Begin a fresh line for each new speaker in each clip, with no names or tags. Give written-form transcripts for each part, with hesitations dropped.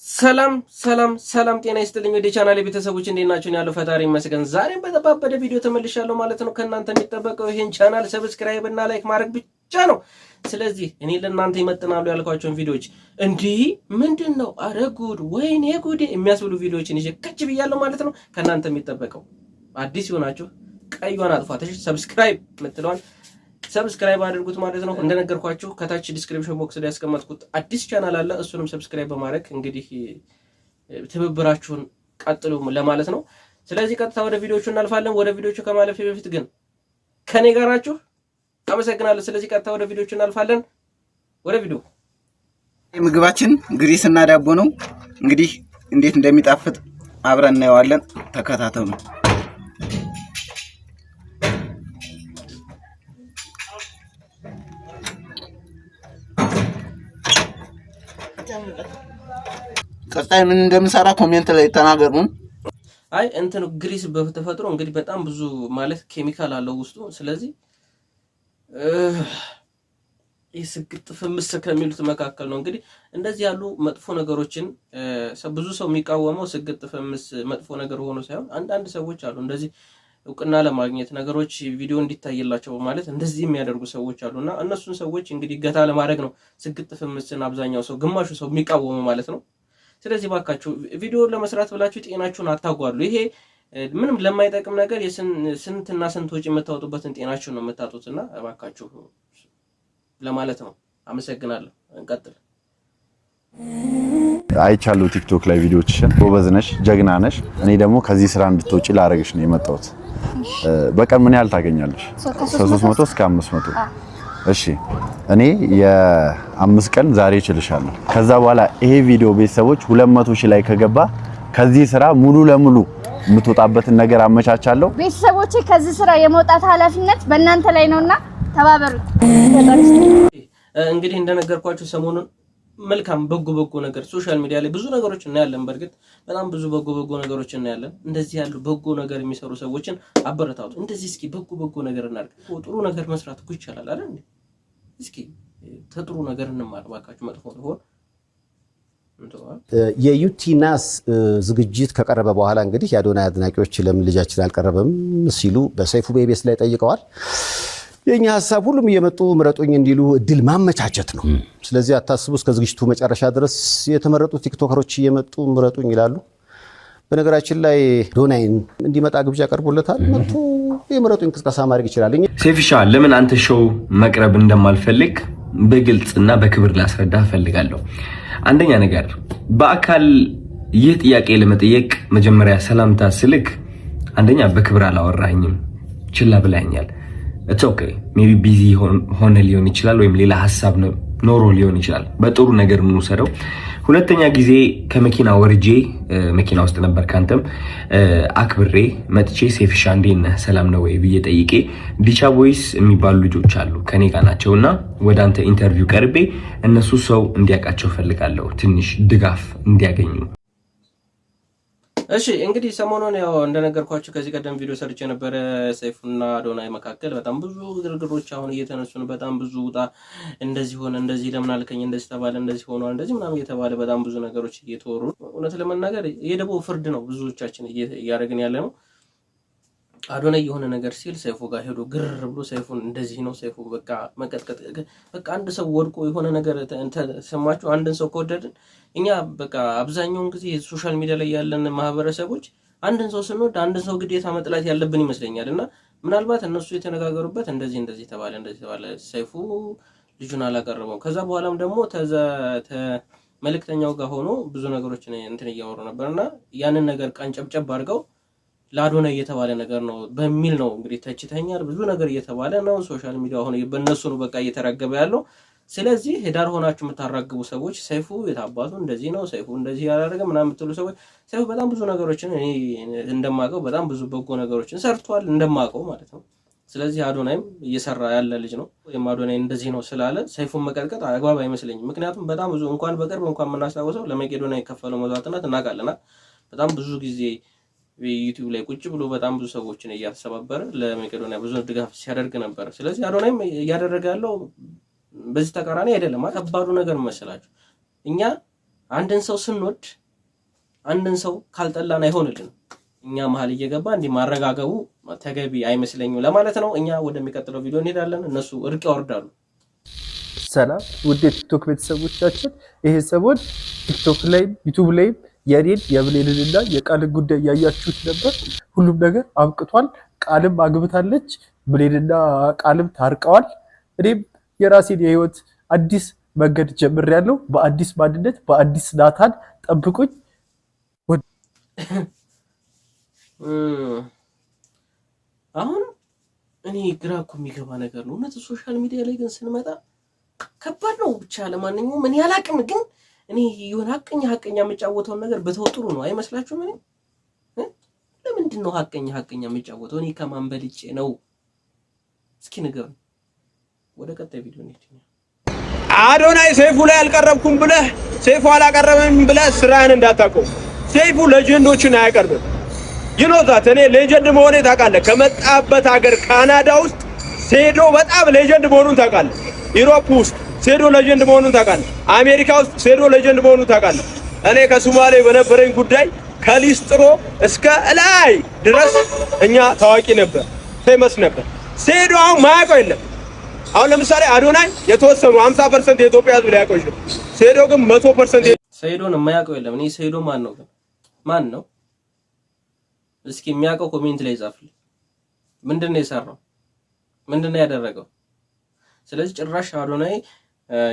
ሰላም ሰላም ሰላም፣ ጤና ይስጥልኝ ወደ ቻናል ቤተሰቦች፣ እንዴት ናችሁ? ያለው ፈጣሪ ይመስገን። ዛሬም በተባበደ ቪዲዮ ተመልሻለሁ ማለት ነው። ከእናንተ የሚጠበቀው ይሄን channel subscribe እና like ማድረግ ብቻ ነው። ስለዚህ እኔ ለእናንተ ይመጥናሉ ያልኳቸውን ቪዲዮዎች እንዲህ ምንድን ነው አረ ጉድ ወይኔ ጉዴ የሚያስብሉ ቪዲዮዎችን ይዤ ከች ብያለሁ ማለት ነው። ከእናንተ የሚጠበቀው አዲስ የሆናችሁ ቀዩን አጥፏት subscribe የምትለዋን subscribe አድርጉት ማለት ነው። እንደነገርኳችሁ ከታች description box ላይ ያስቀመጥኩት አዲስ ቻናል አለ። እሱንም subscribe በማድረግ እንግዲህ ትብብራችሁን ቀጥሉ ለማለት ነው። ስለዚህ ቀጥታ ወደ ቪዲዮቹ እናልፋለን። ወደ ቪዲዮቹ ከማለፌ በፊት ግን ከኔ ጋር ናችሁ፣ አመሰግናለሁ። ስለዚህ ቀጥታ ወደ ቪዲዮቹ እናልፋለን። ወደ ቪዲዮ።
ምግባችን ግሪስ እና ዳቦ ነው። እንግዲህ እንዴት እንደሚጣፍጥ አብረን እናየዋለን። ተከታተሉ። ቀጣይ ምን እንደምሰራ comment ላይ ተናገሩን።
አይ እንትን ግሪስ በተፈጥሮ እንግዲህ በጣም ብዙ ማለት ኬሚካል አለው ውስጡ። ስለዚህ ይህ ስግጥ ፍምስ ከሚሉት መካከል ነው። እንግዲህ እንደዚህ ያሉ መጥፎ ነገሮችን ብዙ ሰው የሚቃወመው ስግጥ ፍምስ መጥፎ ነገር ሆኖ ሳይሆን አንዳንድ ሰዎች አሉ እንደዚህ እውቅና ለማግኘት ነገሮች ቪዲዮ እንዲታይላቸው ማለት እንደዚህ የሚያደርጉ ሰዎች አሉ እና እነሱን ሰዎች እንግዲህ ገታ ለማድረግ ነው ስግጥ ፍምስን አብዛኛው ሰው ግማሹ ሰው የሚቃወመው ማለት ነው። ስለዚህ ባካችሁ ቪዲዮ ለመስራት ብላችሁ ጤናችሁን አታጓሉ። ይሄ ምንም ለማይጠቅም ነገር ስንትና ስንት ወጪ የምታወጡበትን ጤናችሁን ነው የምታጡትና እባካችሁ ለማለት ነው። አመሰግናለሁ። እንቀጥል።
አይቻለሁ ቲክቶክ ላይ ቪዲዮዎችሽን። ጎበዝ ነሽ፣ ጀግና ነሽ። እኔ ደግሞ ከዚህ ስራ እንድትወጪ ላረግሽ ነው የመጣሁት። በቀን ምን ያህል ታገኛለሽ? ከ300 እስከ 500። እሺ፣ እኔ የ5 ቀን ዛሬ እችልሻለሁ። ከዛ በኋላ ይሄ ቪዲዮ ቤተሰቦች 200 ሺህ ላይ ከገባ ከዚህ ስራ ሙሉ ለሙሉ የምትወጣበትን ነገር አመቻቻለሁ።
ቤተሰቦቼ፣ ከዚህ ስራ የመውጣት ኃላፊነት በእናንተ ላይ ነውና ተባበሩት።
እንግዲህ እንደነገርኳችሁ ሰሞኑን መልካም በጎ በጎ ነገር social media ላይ ብዙ ነገሮች እናያለን። በእርግጥ በጣም ብዙ በጎ በጎ ነገሮች እናያለን። እንደዚህ ያሉ በጎ ነገር የሚሰሩ ሰዎችን አበረታቱ። እንደዚህ እስኪ በጎ በጎ ነገር እናድርግ። ጥሩ ነገር መስራት እኮ ይቻላል አይደል? እስኪ ተጥሩ ነገር እንማር ባካችሁ። መጥፎ ሆን
የዩቲናስ ዝግጅት ከቀረበ በኋላ እንግዲህ የአዶናይ አድናቂዎች ለምን ልጃችን አልቀረበም ሲሉ በሰይፉ በኢቢኤስ ላይ ጠይቀዋል። የእኛ ሀሳብ ሁሉም እየመጡ ምረጡኝ እንዲሉ እድል ማመቻቸት ነው። ስለዚህ አታስቡ፣ እስከ ዝግጅቱ መጨረሻ ድረስ የተመረጡ ቲክቶከሮች እየመጡ ምረጡኝ ይላሉ። በነገራችን ላይ አዶናይን እንዲመጣ ግብዣ ቀርቦለታል። መጥቶ የምረጡኝ እንቅስቃሴ ማድረግ ይችላል።
ሴፊሻ፣ ለምን አንተ show መቅረብ እንደማልፈልግ በግልጽ እና በክብር ላስረዳ እፈልጋለሁ። አንደኛ ነገር በአካል ይህ ጥያቄ ለመጠየቅ መጀመሪያ ሰላምታ ስልክ አንደኛ በክብር አላወራኝም፣ ችላ ብላኛል። It's okay፣ maybe busy ሆነ ሊሆን ይችላል፣ ወይም ሌላ ሀሳብ ኖሮ ሊሆን ይችላል። በጥሩ ነገር እንውሰደው። ሁለተኛ ጊዜ ከመኪና ወርጄ መኪና ውስጥ ነበር፣ ካንተም አክብሬ መጥቼ ሴፍሻ እንዴት ነህ ሰላም ነው ወይ ብዬ ጠይቄ ዲቻ ቦይስ የሚባሉ ልጆች አሉ ከኔ ጋር ናቸው እና ወደ አንተ interview ቀርቤ እነሱ ሰው እንዲያውቃቸው ፈልጋለሁ ትንሽ ድጋፍ እንዲያገኙ።
እሺ፣ እንግዲህ ሰሞኑን ያው እንደነገርኳችሁ ከዚህ ቀደም ቪዲዮ ሰርቼ የነበረ ሰይፉና አዶናይ መካከል በጣም ብዙ ግርግሮች አሁን እየተነሱ ነው። በጣም ብዙ ውጣ እንደዚህ ሆነ፣ እንደዚህ ለምን አልከኝ፣ እንደዚህ ተባለ፣ እንደዚህ ሆኗል፣ እንደዚህ ምናምን እየተባለ በጣም ብዙ ነገሮች እየተወሩ፣ እውነት ለመናገር የደቦ ፍርድ ነው ብዙዎቻችን እያደረግን ያለ ነው። አዶናይ የሆነ ነገር ሲል ሰይፉ ጋር ሄዶ ግር ብሎ ሰይፉን እንደዚህ ነው፣ ሰይፉ በቃ መቀጥቀጥ። በቃ አንድ ሰው ወድቆ የሆነ ነገር ተሰማችሁ፣ አንድን ሰው ከወደድን እኛ በቃ አብዛኛውን ጊዜ social media ላይ ያለን ማህበረሰቦች አንድን ሰው ስንወድ አንድን ሰው ግዴታ መጥላት ያለብን ይመስለኛል። እና ምናልባት እነሱ የተነጋገሩበት እንደዚህ እንደዚህ ተባለ፣ እንደዚህ ተባለ፣ ሰይፉ ልጁን አላቀረበው። ከዛ በኋላም ደግሞ መልእክተኛው ጋር ሆኖ ብዙ ነገሮችን እንትን እያወሩ ነበር እና ያንን ነገር ቀንጨብጨብ አድርገው ለአዶናይ እየተባለ ነገር ነው በሚል ነው እንግዲህ ተችተኛል፣ ብዙ ነገር እየተባለ ነው። Social media ሆነ በእነሱ ነው በቃ እየተራገበ ያለው። ስለዚህ ዳር ሆናችሁ የምታራግቡ ሰዎች ሰይፉ የታባቱ እንደዚህ ነው፣ ሰይፉ እንደዚህ ያላደረገ ምናምን የምትሉ ሰዎች፣ ሰይፉ በጣም ብዙ ነገሮችን እኔ እንደማውቀው በጣም ብዙ በጎ ነገሮችን ሰርቷል እንደማውቀው ማለት ነው። ስለዚህ አዶናይም እየሰራ ያለ ልጅ ነው። ወይም አዶናይ እንደዚህ ነው ስላለ ሰይፉን መቀጥቀጥ አግባብ አይመስለኝም። ምክንያቱም በጣም ብዙ እንኳን በቅርብ እንኳን የምናስታውሰው ለመቄዶንያ የከፈለው መስዋዕትነት እናውቃለና በጣም ብዙ ጊዜ ዩቲዩብ ላይ ቁጭ ብሎ በጣም ብዙ ሰዎችን እያተሰባበረ ለመቄዶንያ ብዙ ድጋፍ ሲያደርግ ነበረ። ስለዚህ አዶናይም እያደረገ ያለው በዚህ ተቃራኒ አይደለም። ከባዱ ነገር መሰላችሁ እኛ አንድን ሰው ስንወድ አንድን ሰው ካልጠላን አይሆንልንም። እኛ መሀል እየገባ እንዲህ ማረጋገቡ ተገቢ አይመስለኝም ለማለት ነው። እኛ ወደሚቀጥለው ቪዲዮ እንሄዳለን። እነሱ እርቅ ያወርዳሉ።
ሰላም ውድ የቲክቶክ ቤተሰቦቻችን፣ ይሄ ሰሞን ቲክቶክ ላይም ዩቱብ ላይም የኔን የብሌንንና የቃልን ጉዳይ እያያችሁት ነበር። ሁሉም ነገር አብቅቷል። ቃልም አግብታለች፣ ብሌንና ቃልም ታርቀዋል። እኔም የራሴን የህይወት አዲስ መንገድ ጀምሬያለሁ። በአዲስ ማንነት በአዲስ ናታን ጠብቁኝ።
አሁን እኔ ግራ እኮ የሚገባ ነገር ነው እውነት። Social media ላይ ግን ስንመጣ ከባድ ነው። ብቻ ለማንኛውም እኔ አላቅም፣ ግን እኔ የሆነ ሀቀኛ ሀቀኛ የምጫወተውን ነገር በተው ጥሩ ነው አይመስላችሁም? እኔ ለምንድን ነው ሀቀኛ ሀቀኛ የምጫወተው? እኔ ከማን በልጬ ነው? እስኪ ንገሩኝ። ወደ ቀጣይ ቪዲዮ እንሂድ።
አዶናይ ሰይፉ ላይ አልቀረብኩም ብለህ፣ ሰይፉ አላቀረበም ብለህ ስራህን እንዳታቆም። ሰይፉ legend ኦችን አያቀርብም። You know that እኔ legend መሆኔ ታውቃለህ። ከመጣበት ሀገር ካናዳ ውስጥ ሴዶ በጣም legend መሆኑን ታውቃለህ። Europe ውስጥ ሴዶ legend መሆኑን ታውቃለህ። አሜሪካ ውስጥ ሴዶ legend መሆኑን ታውቃለህ። እኔ ከሶማሌ በነበረኝ ጉዳይ ከሊስጥሮ እስከ ላይ ድረስ እኛ ታዋቂ ነበር፣ famous ነበር። ሴዶ አሁን ማያውቀው የለም። አሁን ለምሳሌ አዶናይ የተወሰኑ 50% የኢትዮጵያ ሕዝብ ሊያውቀው ይችላል። ሴዶ ግን 100%
ሰይዶን የማያውቀው የለም። እኔ ሰይዶ ማን ነው ግን ማን ነው? እስኪ የሚያውቀው comment ላይ ጻፍልኝ። ምንድን ነው የሰራው? ምንድን ነው ያደረገው? ስለዚህ ጭራሽ አዶናይ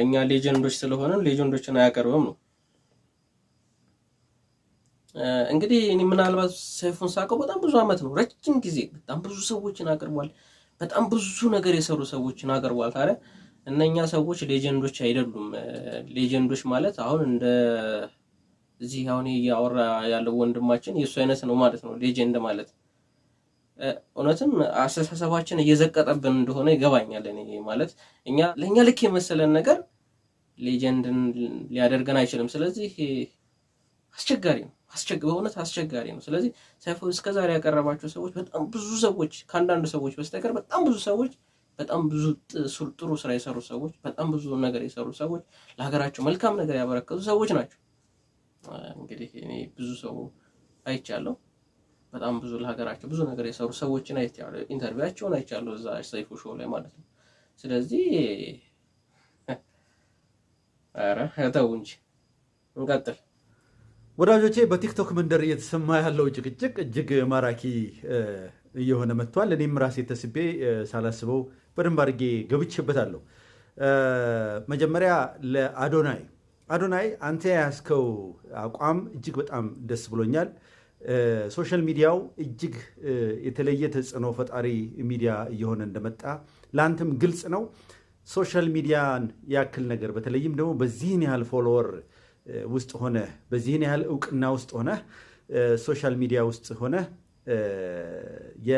እኛ legend ኦች ስለሆንን legend ኦችን አያቀርብም ነው። እንግዲህ እኔ ምናልባት ሰይፉን ሳውቀው በጣም ብዙ አመት ነው፣ ረጅም ጊዜ በጣም ብዙ ሰዎችን አቅርቧል። በጣም ብዙ ነገር የሰሩ ሰዎችን አቅርቧል። ታዲያ እነኛ ሰዎች legend ኦች አይደሉም። Legend ኦች ማለት አሁን እንደ እዚህ አሁን እያወራ ያለው ወንድማችን የእሱ አይነት ነው ማለት ነው። Legend ማለት እውነትም አስተሳሰባችን እየዘቀጠብን እንደሆነ ይገባኛል። እኔ ማለት እኛ ለእኛ ልክ የመሰለን ነገር legend ን ሊያደርገን አይችልም። ስለዚህ አስቸጋሪ ነው፣ በእውነት አስቸጋሪ ነው። ስለዚህ ሰይፉ እስከዛሬ ያቀረባቸው ሰዎች በጣም ብዙ ሰዎች ከአንዳንድ ሰዎች በስተቀር በጣም ብዙ ሰዎች፣ በጣም ብዙ ጥሩ ስራ የሰሩ ሰዎች፣ በጣም ብዙ ነገር የሰሩ ሰዎች፣ ለሀገራቸው መልካም ነገር ያበረከቱ ሰዎች ናቸው። እንግዲህ እኔ ብዙ ሰው አይቻለሁ። በጣም ብዙ ለሀገራቸው ብዙ ነገር የሰሩ ሰዎችን አይቻለሁ። Interview ኣቸውን አይቻለሁ እዛ ሰይፉ show ላይ ማለት ነው። ስለዚህ ኧረ ተው እንጂ፣ እንቀጥል።
ወዳጆቼ፣ በቲክቶክ መንደር እየተሰማ ያለው ጭቅጭቅ እጅግ ማራኪ እየሆነ መጥቷል። እኔም ራሴ ተስቤ ሳላስበው በደንብ አድርጌ ገብቼበታለሁ። መጀመሪያ ለአዶናይ፣ አዶናይ አንተ የያዝከው አቋም እጅግ በጣም ደስ ብሎኛል። Social media ው እጅግ የተለየ ተጽዕኖ ፈጣሪ ሚዲያ እየሆነ እንደመጣ ለአንተም ግልጽ ነው። Social media ን ያክል ነገር በተለይም ደግሞ በዚህን ያህል follower ውስጥ ሆነ፣ በዚህን ያህል እውቅና ውስጥ ሆነ፣ social media ውስጥ ሆነ የ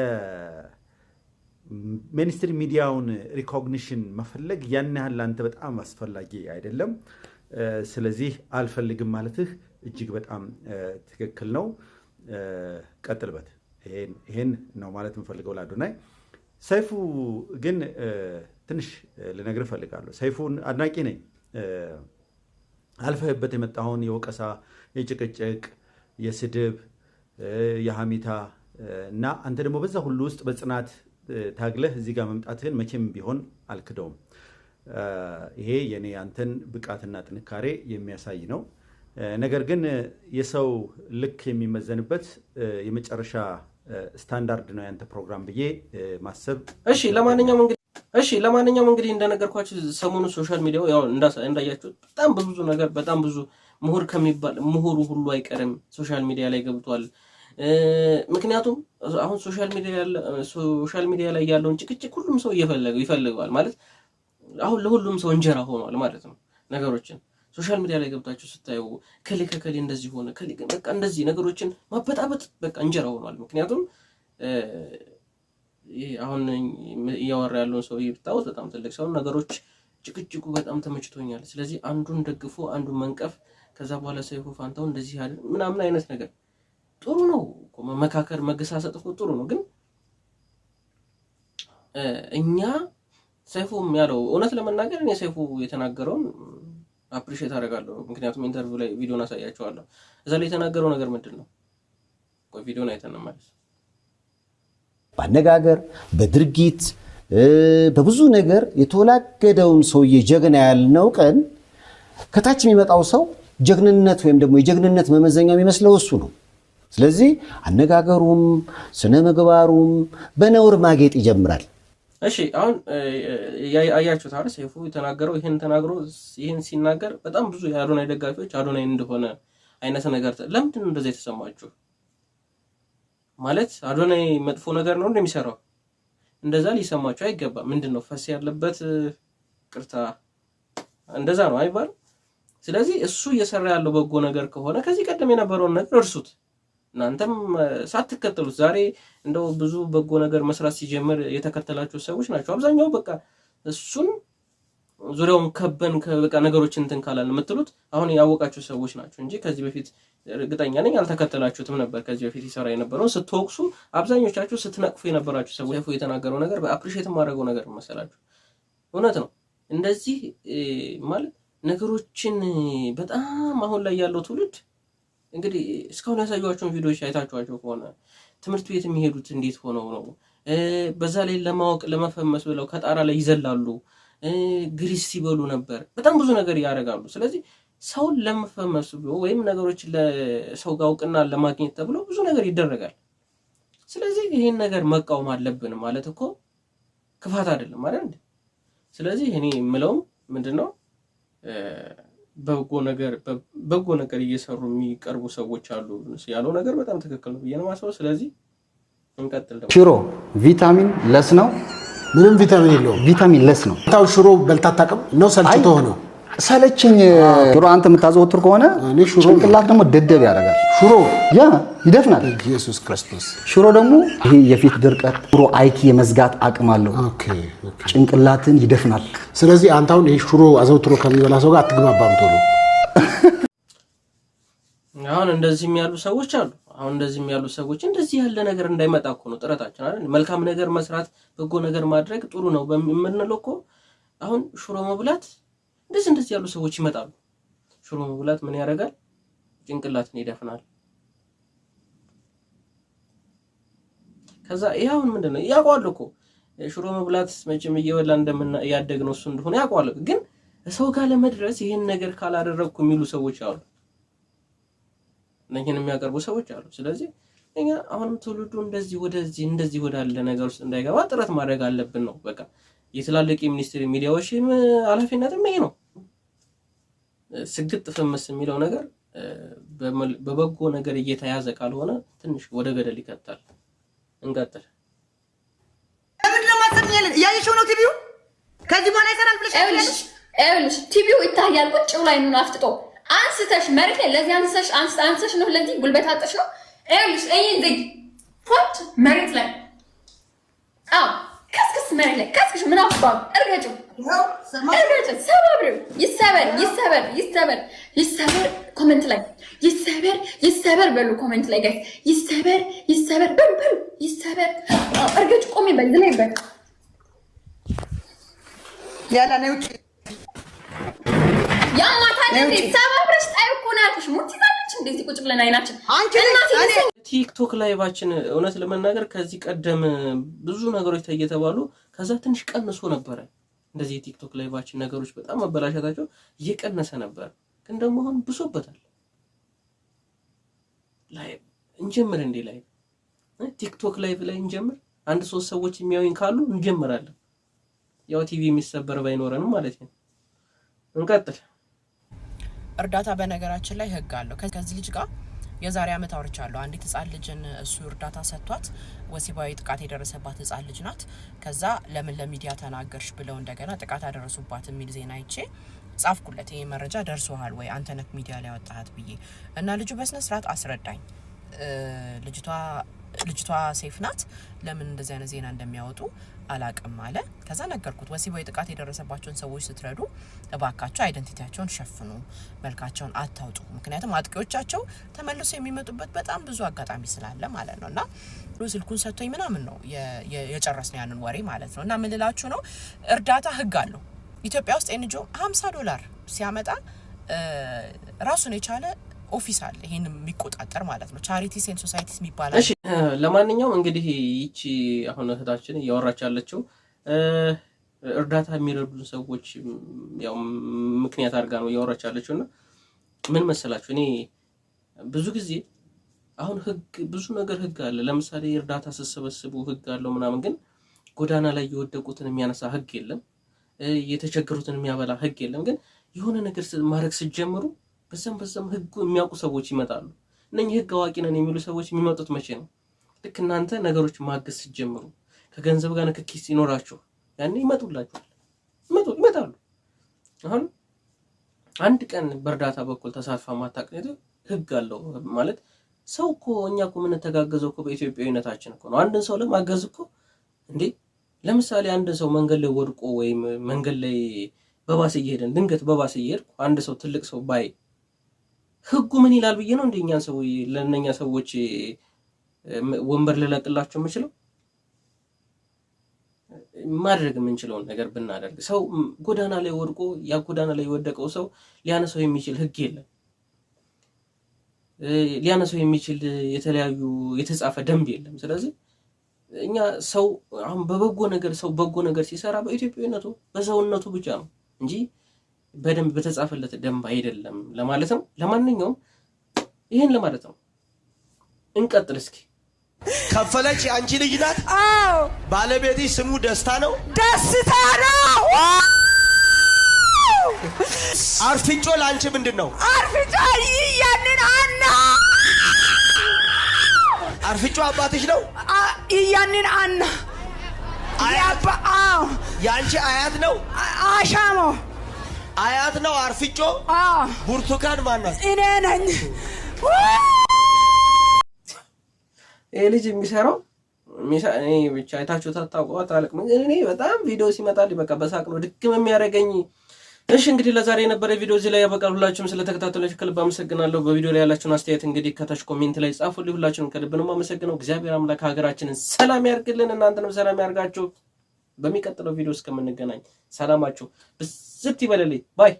mainstream ሚዲያውን recognition መፈለግ ያን ያህል ለአንተ በጣም አስፈላጊ አይደለም። ስለዚህ አልፈልግም ማለትህ እጅግ በጣም ትክክል ነው። ቀጥልበት። ይሄን ነው ማለት የምፈልገው ለአዶናይ። ሰይፉ ግን ትንሽ ልነግርህ እፈልጋለሁ። ሰይፉን አድናቂ ነኝ። አልፈህበት የመጣኸውን የወቀሳ፣ የጭቅጭቅ፣ የስድብ፣ የሀሜታ እና አንተ ደግሞ በዛ ሁሉ ውስጥ በጽናት ታግለህ እዚህ ጋር መምጣትህን መቼም ቢሆን አልክደውም። ይሄ የኔ አንተን ብቃትና ጥንካሬ የሚያሳይ ነው። ነገር ግን የሰው ልክ የሚመዘንበት የመጨረሻ ስታንዳርድ ነው ያንተ ፕሮግራም ብዬ ማሰብ
እሺ ለማንኛውም እንግዲህ እንደነገርኳችሁ ሰሞኑን social media ው ያው እንዳያችሁት በጣም በብዙ ነገር በጣም ብዙ ምሁር ከሚባል ምሁሩ ሁሉ አይቀርም social media ላይ ገብቷል። ምክንያቱም አሁን social media ላይ ያለውን ጭቅጭቅ ሁሉም ሰው እየፈለገው ይፈልገዋል፣ ማለት አሁን ለሁሉም ሰው እንጀራ ሆኗል ማለት ነው። ነገሮችን social media ላይ ገብታችሁ ስታዩ ከሌ ከከሌ እንደዚህ ሆነ፣ ከሌ በቃ እንደዚህ ነገሮችን ማበጣበጥ በቃ እንጀራ ሆኗል። ምክንያቱም ይህ አሁን እያወራ ያለውን ሰውዬ ብታዩት በጣም ትልቅ ሰው፣ ነገሮች ጭቅጭቁ በጣም ተመችቶኛል። ስለዚህ አንዱን ደግፎ አንዱን መንቀፍ፣ ከዛ በኋላ ሰይፉ ፋንታው እንደዚህ ያለ ምናምን አይነት ነገር ጥሩ ነው እኮ፣ መመካከር መገሳሰጥ እኮ ጥሩ ነው። ግን እኛ ሰይፉም ያለው እውነት ለመናገር እኔ ሰይፉ የተናገረውን Appreciate አደርጋለሁ። ምክንያቱም interview ላይ ቪዲዮን አሳያቸዋለሁ። እዛ ላይ የተናገረው ነገር ምንድን ነው? ቆይ ቪዲዮን አይተን ማለት
በአነጋገር፣ በድርጊት፣ በብዙ ነገር የተወላገደውን ሰውዬ ጀግና ያልነው ቀን ከታች የሚመጣው ሰው ጀግንነት ወይም ደግሞ የጀግንነት መመዘኛ የሚመስለው እሱ ነው። ስለዚህ አነጋገሩም ስነ ምግባሩም በነውር ማጌጥ ይጀምራል።
እሺ፣ አሁን አያችሁት አይደል? ሰይፉ የተናገረው ይህን ተናግሮ ይህን ሲናገር በጣም ብዙ የአዶናይ ደጋፊዎች አዶናይ እንደሆነ አይነት ነገር፣ ለምንድን ነው እንደዛ የተሰማችሁ? ማለት አዶናይ መጥፎ ነገር ነው እንደሚሰራው እንደዛ ሊሰማችሁ አይገባም። ምንድን ነው ፈስ ያለበት ቅርታ እንደዛ ነው አይባልም። ስለዚህ እሱ እየሰራ ያለው በጎ ነገር ከሆነ ከዚህ ቀደም የነበረውን ነገር እርሱት። እናንተም ሳትከተሉት ዛሬ እንደው ብዙ በጎ ነገር መስራት ሲጀምር የተከተላችሁ ሰዎች ናቸው አብዛኛው። በቃ እሱን ዙሪያውን ከበን በቃ ነገሮች እንትን ካላልን የምትሉት አሁን ያወቃችሁ ሰዎች ናቸው እንጂ ከዚህ በፊት እርግጠኛ ነኝ አልተከተላችሁትም ነበር። ከዚህ በፊት ይሰራ የነበረውን ስትወቅሱ፣ አብዛኞቻችሁ ስትነቅፉ የነበራችሁ ሰዎች የተናገረው ነገር በ appreciate የማደርገው ነገር መሰላችሁ። እውነት ነው። እንደዚህ ማለት ነገሮችን በጣም አሁን ላይ ያለው ትውልድ እንግዲህ እስካሁን ያሳዩዋቸውን ቪዲዮዎች አይታችኋቸው ከሆነ ትምህርት ቤት የሚሄዱት እንዴት ሆነው ነው? በዛ ላይ ለማወቅ ለመፈመስ ብለው ከጣራ ላይ ይዘላሉ። ግሪስ ሲበሉ ነበር። በጣም ብዙ ነገር ያደርጋሉ። ስለዚህ ሰውን ለመፈመስ ብሎ ወይም ነገሮች ለሰው ጋር እውቅና ለማግኘት ተብሎ ብዙ ነገር ይደረጋል። ስለዚህ ይሄን ነገር መቃወም አለብን ማለት እኮ ክፋት አይደለም ማለት እንዴ? ስለዚህ እኔ የምለውም ምንድነው፣ በጎ ነገር እየሰሩ የሚቀርቡ ሰዎች አሉ ያለው ነገር በጣም ትክክል ነው ብዬ ነው የማስበው። ስለዚህ እንቀጥል ደግሞ።
ሽሮ vitamin less ነው።
ምንም ቪታሚን የለውም።
Vitamin less ነው።
ታው ሽሮ በልተህ አታውቅም ነው ሰልችቶ ነው?
ሰለችኝ። ሽሮ አንተ የምታዘወትር ከሆነ ጭንቅላት ደግሞ ደደብ ያደርጋል።
ሽሮ
Yeah፣ ይደፍናል።
ኢየሱስ ክርስቶስ።
ሽሮ ደግሞ ይሄ የፊት ድርቀት፣ ሽሮ IQ የመዝጋት አቅም አለው። ጭንቅላትን ይደፍናል።
ስለዚህ አንተ አሁን ይሄ ሽሮ አዘውትሮ ከሚበላ ሰው ጋር አትግባባም ቶሎ።
አሁን እንደዚህም ያሉ ሰዎች አሉ። አሁን እንደዚህም ያሉ ሰዎች እንደዚህ ያለ ነገር እንዳይመጣ እኮ ነው ጥረታችን አይደል? መልካም ነገር መስራት፣ በጎ ነገር ማድረግ ጥሩ ነው የምንለው እኮ። አሁን ሽሮ መብላት እንደዚህ እንደዚህ ያሉ ሰዎች ይመጣሉ። ሽሮ መብላት ምን ያደርጋል? ጭንቅላትን ይደፍናል። ከዛ ይሄ አሁን ምንድን ነው፣ ያውቀዋል እኮ ሽሮ መብላት መቼም እየበላ እንደምን ያደግነው እሱ እንደሆነ ያውቀዋል። ግን ሰው ጋር ለመድረስ ይሄን ነገር ካላደረግኩ የሚሉ ሰዎች አሉ። እነኝህን የሚያቀርቡ ሰዎች አሉ። ስለዚህ እኛ አሁንም ትውልዱ እንደዚህ ወደዚህ እንደዚህ ወዳለ ነገር ውስጥ እንዳይገባ ጥረት ማድረግ አለብን ነው። በቃ የትላልቅ የ mainstream ሚዲያዎች ኃላፊነትም ይሄ ነው። ስግጥ ፍምስ የሚለው ነገር በበጎ ነገር እየተያዘ ካልሆነ ትንሽ ወደ ገደል ይከታል። እንቀጥል።
ለምንድን ነው የማትሰሚኝ? እያየሽው ነው ቲቪው ከዚህ በኋላ ይሰራል ብለሽ
ይኸውልሽ፣ ይኸውልሽ፣ ቲቪው ይታያል። ቁጭ ብሎ አይኑን አፍጥጦ አንስተሽ መሬት ላይ ለዚህ አንስተሽ አንስተሽ ነው፣ ለዚህ ጉልበት አጥሽ ነው። ይኸውልሽ፣ ይሄን ዝግ ፎት መሬት ላይ፣ አዎ፣ ከስክስ መሬት ላይ ከስክሽ። ምን አባ እርገጭው፣ እርገጭው፣ ሰባብሪው። ይሰበር፣ ይሰበር፣ ይሰበር፣ ይሰበር። Comment ላይ ይሰበር፣ ይሰበር በሉ። Comment ላይ guys ይሰበር፣ ይሰበር በሉ፣ በሉ፣ ይሰበር። እርገጭ፣ ቆሚ በል፣ ዝም በል።
ያላ ነይ ውጪ።
ያማታል እንዴ? ሰባብረሽ ጣይ እኮ ነው ያልኩሽ። ሙት ይዛለች እንደዚህ ቁጭ ብለን አይናችን እናቴ።
ቲክቶክ live ኣችን እውነት ለመናገር ከዚህ ቀደም ብዙ ነገሮች እየተባሉ ከዛ ትንሽ ቀንሶ ነበረ። እንደዚህ የቲክቶክ live ኣችን ነገሮች በጣም መበላሸታቸው እየቀነሰ ነበር። ግን ደግሞ አሁን ብሶበታል። Live እንጀምር እንዴ? Live ቲክቶክ live ላይ እንጀምር። አንድ ሶስት ሰዎች የሚያዩኝ ካሉ እንጀምራለን። ያው ቲቪ የሚሰበር ባይኖረንም ማለት ነው። እንቀጥል።
እርዳታ በነገራችን ላይ ህግ አለው። ከዚህ ልጅ ጋር የዛሬ አመት አውርቻለሁ። አንዲት ህጻን ልጅን እሱ እርዳታ ሰጥቷት ወሲባዊ ጥቃት የደረሰባት ህጻን ልጅ ናት። ከዛ ለምን ለሚዲያ ተናገርሽ ብለው እንደገና ጥቃት አደረሱባት የሚል ዜና አይቼ ጻፍኩለት። ይሄ መረጃ ደርሶሃል ወይ፣ አንተ ነህ ሚዲያ ላይ ያወጣሃት ብዬ፣ እና ልጁ በስነ ስርዓት አስረዳኝ። ልጅቷ safe ናት። ለምን እንደዚህ አይነት ዜና እንደሚያወጡ አላቅም አለ። ከዛ ነገርኩት። ወሲባዊ ጥቃት የደረሰባቸውን ሰዎች ስትረዱ እባካችሁ identity ያቸውን ሸፍኑ፣ መልካቸውን አታውጡ። ምክንያቱም አጥቂዎቻቸው ተመልሶ የሚመጡበት በጣም ብዙ አጋጣሚ ስላለ ማለት ነው። እና ስልኩን ሰጥቶኝ ምናምን ነው የጨረስነው ያንን ወሬ ማለት ነው። እና ምን ልላችሁ ነው፣ እርዳታ ህግ አለው። ኢትዮጵያ ውስጥ NGO 50 ዶላር ሲያመጣ ራሱን የቻለ office አለ፣ ይሄን የሚቆጣጠር ማለት ነው። Charities and Societies የሚባል።
እሺ፣ ለማንኛውም እንግዲህ ይቺ አሁን እህታችን እያወራች ያለችው እርዳታ የሚረዱን ሰዎች ያው ምክንያት አድርጋ ነው እያወራች ያለችው። እና ምን መሰላችሁ፣ እኔ ብዙ ጊዜ አሁን ህግ፣ ብዙ ነገር ህግ አለ። ለምሳሌ እርዳታ ስትሰበስቡ ህግ አለው ምናምን፣ ግን ጎዳና ላይ የወደቁትን የሚያነሳ ህግ የለም። የተቸገሩትን የሚያበላ ህግ የለም። ግን የሆነ ነገር ማድረግ ስትጀምሩ በዛም በዛም ህጉ የሚያውቁ ሰዎች ይመጣሉ። እነኚህ ህግ አዋቂ ነን የሚሉ ሰዎች የሚመጡት መቼ ነው? ልክ እናንተ ነገሮች ማገዝ ስትጀምሩ፣ ከገንዘብ ጋር ንክኪ ሲኖራችሁ ያኔ ይመጡላችኋል፣ ይመጣሉ። አሁን አንድ ቀን በእርዳታ በኩል ተሳትፋ ማታውቅ ህግ አለው ማለት ሰው እኮ፣ እኛ እኮ የምንተጋገዘው እኮ በኢትዮጵያዊነታችን እኮ ነው። አንድን ሰው ለማገዝ እኮ እንዴ፣ ለምሳሌ አንድ ሰው መንገድ ላይ ወድቆ ወይም መንገድ ላይ በባስ እየሄደን ድንገት በባስ እየሄድኩ አንድ ሰው፣ ትልቅ ሰው ባይ ህጉ ምን ይላል ብዬ ነው እንደ እኛን ሰው ለእነኛ ሰዎች ወንበር ልለቅላቸው የምችለው? ማድረግ የምንችለውን ነገር ብናደርግ፣ ሰው ጎዳና ላይ ወድቆ ያ ጎዳና ላይ የወደቀው ሰው ሊያነሳው የሚችል ህግ የለም። ሊያነሳው የሚችል የተለያዩ የተጻፈ ደንብ የለም። ስለዚህ እኛ ሰው አሁን በበጎ ነገር፣ ሰው በጎ ነገር ሲሰራ በኢትዮጵያዊነቱ በሰውነቱ ብቻ ነው እንጂ በደንብ በተጻፈለት ደንብ አይደለም ለማለት ነው። ለማንኛውም ይህን ለማለት ነው። እንቀጥል እስኪ።
ከፈለች አንቺ ልጅ ናት?
አዎ።
ባለቤትሽ ስሙ ደስታ ነው?
ደስታ ነው።
አርፍጮ ለአንቺ ምንድን ነው?
አርፍጮ ያንን አና።
አርፍጮ አባትሽ ነው?
ያንን አና።
አያት?
አዎ።
የአንቺ አያት ነው?
አሻሞ።
አያት ነው አርፍጮ?
አዎ።
ብርቱካን ማናት?
እኔ ነኝ።
ይሄ ልጅ የሚሰራው እኔ ብቻ አይታችሁ ታታውቀው አላውቅም። እኔ በጣም ቪዲዮ ሲመጣልኝ በቃ በሳቅ ነው ድክም የሚያደርገኝ። እሺ፣ እንግዲህ ለዛሬ የነበረ ቪዲዮ እዚህ ላይ ያበቃል። ሁላችሁም ስለተከታተላችሁ ከልብ አመሰግናለሁ። በቪዲዮ ላይ ያላችሁን አስተያየት እንግዲህ ከታች comment ላይ ጻፉልኝ። ሁላችሁንም ከልብ ነው የማመሰግነው። እግዚአብሔር አምላክ ሀገራችንን ሰላም ያርግልን፣ እናንተንም ሰላም ያርጋችሁ። በሚቀጥለው ቪዲዮ እስከምንገናኝ ሰላማችሁ ብዝት ይበልልኝ። Bye.